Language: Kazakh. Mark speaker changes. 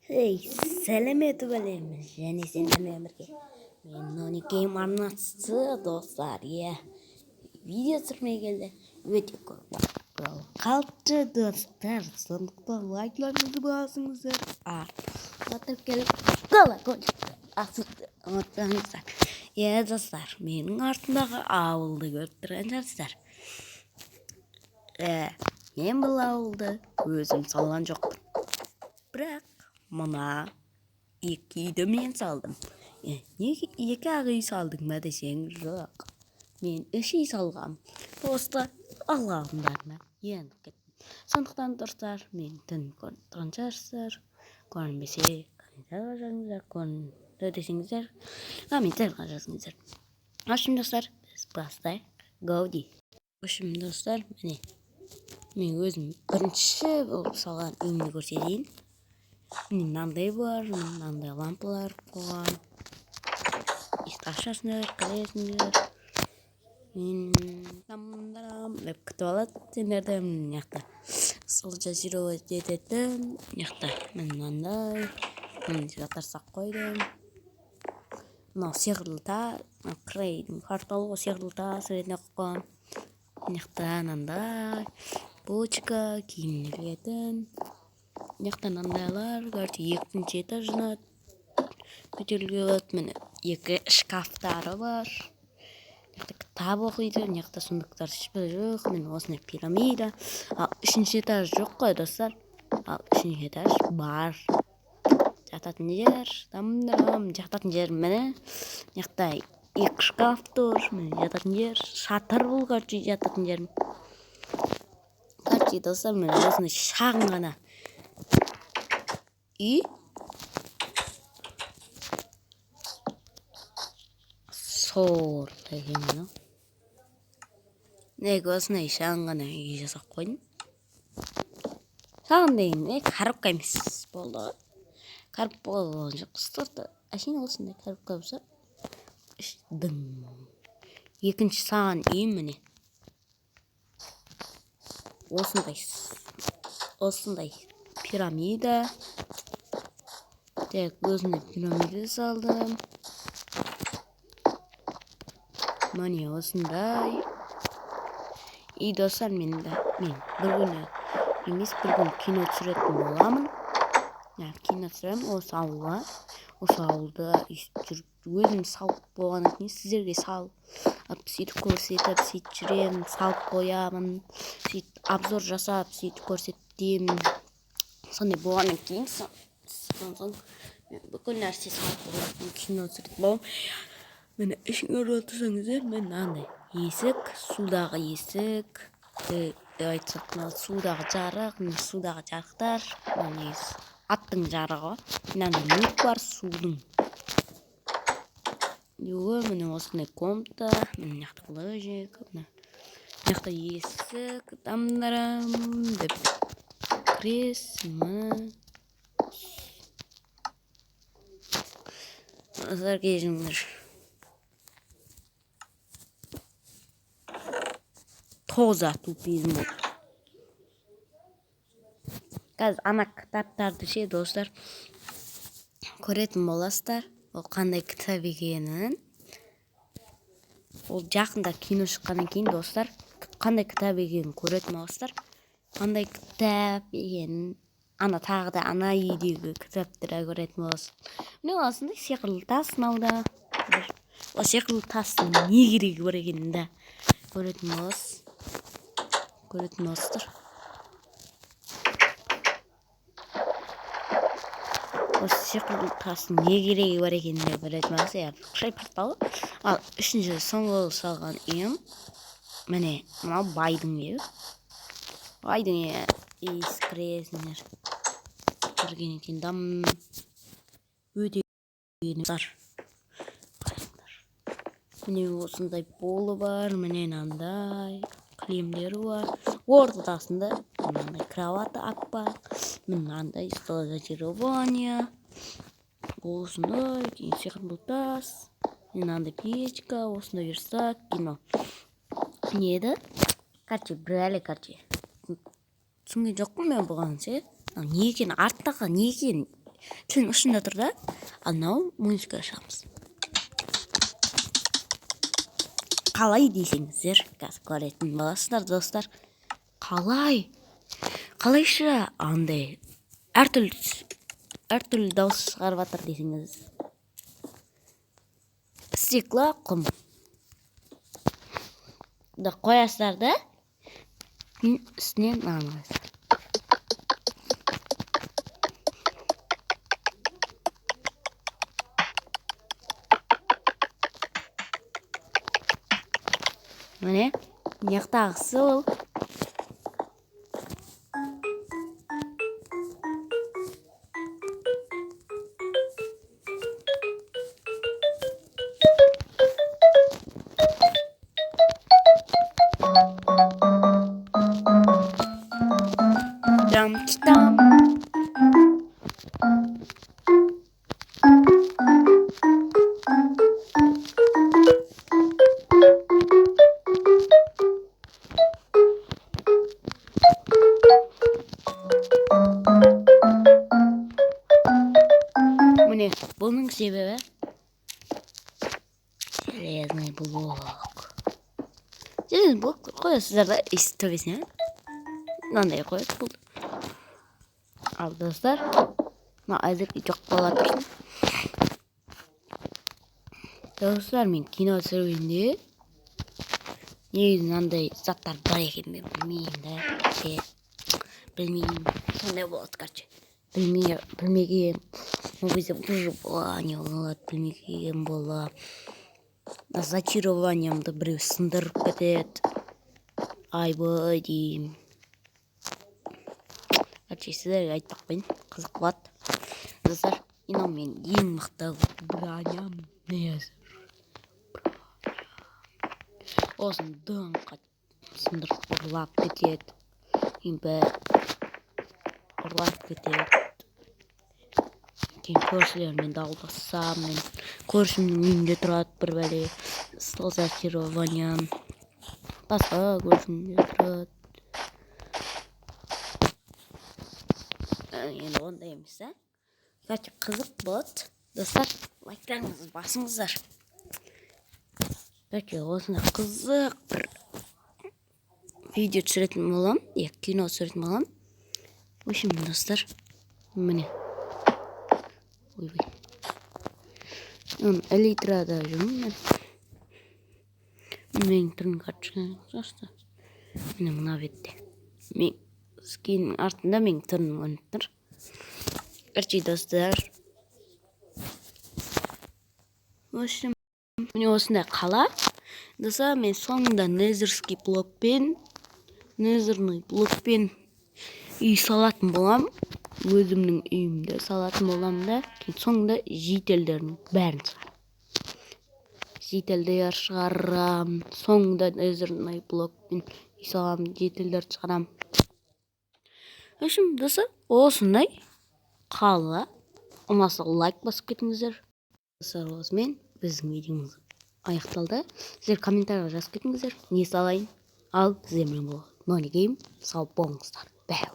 Speaker 1: Ей, сәлеметіп әлем және сендермен бірге мен Нони Гейм арнасы, достар. Иә, видео түсірмегелі өте көп уақыт болып қалыпты, достар. Сондықтан лайкларыңызды басыңыздар, артқа келіп колокольчикті басуды ұмытпаңыздар. Иә, достар, менің артымдағы ауылды көріп тұрған шығарсыздар. Мен бұл ауылды өзім салған жоқпын, бірақ мына екі үйді мен салдым. Неге екі ақ үй салдың ба десең, жоқ, мен үш үй салғам, просто алғандарына еніп кеттім. Сондықтан, достар, мен түн көрініп тұрған шығарсыздар. Көрінбесе, комментарийға жазыңыздар, көрінді десеңіздер, комментарийға жазыңыздар. В общем, достар, біз бастайық. Гауди. В общем, достар, міне, мен өзім бірінші болып салған үйімді көрсетейін. Міне, мынандай бар, мынандай лампалар қойған. Есік ашасыңдар, кіресіңдер. Мен там деп күтіп алады сендерді. Мына жақта стол зачаровать ететін, мына жақта міне мынандай міне заттар салып қойдым. Мынау сиқырлы тас, қырайдың порталы ғой, сиқырлы тас ретінде қойып қойған. Мына жақта мынандай бочка, киім ілетін. Мына жақта мынандайлар, короче, екінші этажына көтерілуге болады. Міне, екі шкафтары бар. Мына жақта кітап оқиды, мына жақта сундуктар ешбір жоқ. Міне, осындай пирамида. Ал үшінші этаж жоқ қой, достар. Ал үшінші этаж бар, жататын жер там, жататын жер. Міне, мына жақта екі шкаф тұр. Міне, жататын жер, шатыр бұл, короче, жататын жерім. Короче, достар, міне, осындай шағын ғана үй. Сорлы екен мынау. Неге осындай шағын ғана үй жасап қойдым? Шағын деген не, коробка емес болды ғой, коробка болған жоқ сырты, әшейін осындай коробка болса. Дың. Екінші салған үйім, міне, осындай, осындай пирамида. Так, өзіне пирамида салдым. Міне, осындай. И, достар, мен бір күні емес, бір күні кино түсіретін боламын. Иә, кино түсіремін осы ауылға. Осы ауылда өйстіп жүріп, өзім салып болғаннан кейін сіздерге салып, сөйтіп көрсетіп, сөйтіп жүремін, салып қоямын, сөйтіп обзор жасап, сөйтіп көрсетемін. Сондай болғаннан кейін, содан соң мен бүкіл нәрсе салып болатын кино түсіретін боламын. Міне, ішін көріп отырсаңыздар, міне, мынандай есік, судағы есік деп айтсақ, мына судағы жарық, міне, судағы жарықтар. Мына негізі аттың жарығы ғой. Мынандай люк бар судың. Міне, осындай комната. Міне, мына жақта лыжик, міне, мына жақта есік, там деп кіресің. Міне, достар, кешіріңдер, таза тупизм болды. Қазір ана кітаптарды ше, достар, көретін боласыздар, ол қандай кітап екенін. Ол жақында кино шыққаннан кейін, достар, қандай кітап екенін көретін боласыздар, қандай кітап екенін. Ана тағы да ана үйдегі кітаптарды көретін боласыз. Міне, осындай сиқырлы тас. Мынау да бір, ол сиқырлы тастың не керегі бар екенін де көретін боласыз, көретін боласыздар. Осы сиқырлы тастың не керегі бар екенін де көретін боласыз. Иә, қышай порталы. Ал үшінші, соңғы салған үйім, міне, мынау байдың үйі. Байдың үйі. Иіс, кіресіңдер. Кіргеннен кейін дам өте. Қараңдар, міне, осындай полы бар, міне, мынандай кілемдері бар, ортасында мынандай кроваты аппақ, мынандай стол зачарования, осындай, кейін сиқырлы тас, мынандай печка, осындай верстак. Кино не еді, короче, бір әлі, короче, түсінген жоқпын мен бұған ше, не екенін, арттағы не екенін. Тілдің ұшында тұр да. Ал мынау музыка ашамыз. Қалай десеңіздер, қазір көретін боласыздар, достар. Қалай? Қалайша андай әртүрлі әртүрлі дауыс шығарып жатыр десеңіз. Стекло, құм. Да қоясыздар да, үстіне мынаны қоясыздар. Міне, мына жақтағысы ол. Дам там. Міне, бұның себебі железный блок. Железный блок қоясыздар да, төбесіне мынандай қоясыз, болды. Ал, достар, мына әзірге жоқ бола тұрсын. Достар, мен кино түсіргенде негізі мынандай заттар бар екен, мен білмеймін да, ше, білмеймін, сондай болады, короче, білмей, білмеген. Ол кезде выживание болады, білмеген бола, зачарованиямды біреу сындырып кетеді, айбай деймін. Короче, сіздерге айтпай ақ қояйын, қызық болады. Достар, мынау менің ең мықты броням, незер. Осыны дыңқ сындырып ұрлап кетеді, енді ұрлап кетеді. Кейін көршілермен даулассам, мен көршімнің үйінде тұрады бір бәле, сол зачарованиям басқа көршімде тұрады. Енді ондай емес та. Короче, қызық болады. Достар, лайктарыңызды басыңыздар. Короче, осындай қызық бір видео түсіретін боламын, иә, кино түсіретін боламын. В общем, достар, міне, ойбай, элитрада жүрмін мен. Менің түрім карточка, міне, мына бетте мен скиннің артында менің түрім көрініп тұр. Короче, достар, в общем, міне, осындай қала. Достар, мен соңында незерский блокпен, незерный блокпен үй салатын боламын, өзімнің үйімді салатын боламын да, кейін соңында жительдердің бәрін шығарамын, жительдер шығарамын. Соңында незерный блокпен үй саламын, жительдерді шығарамын. В общем, достар, осындай қала. Ұнаса, лайк басып кетіңіздер. Достар, осымен біздің видеомыз аяқталды. Сіздер комментарийға жазып кетіңіздер, не салайын. Ал сіздермен болған Нони Гейм. Сау болыңыздар. Бәу.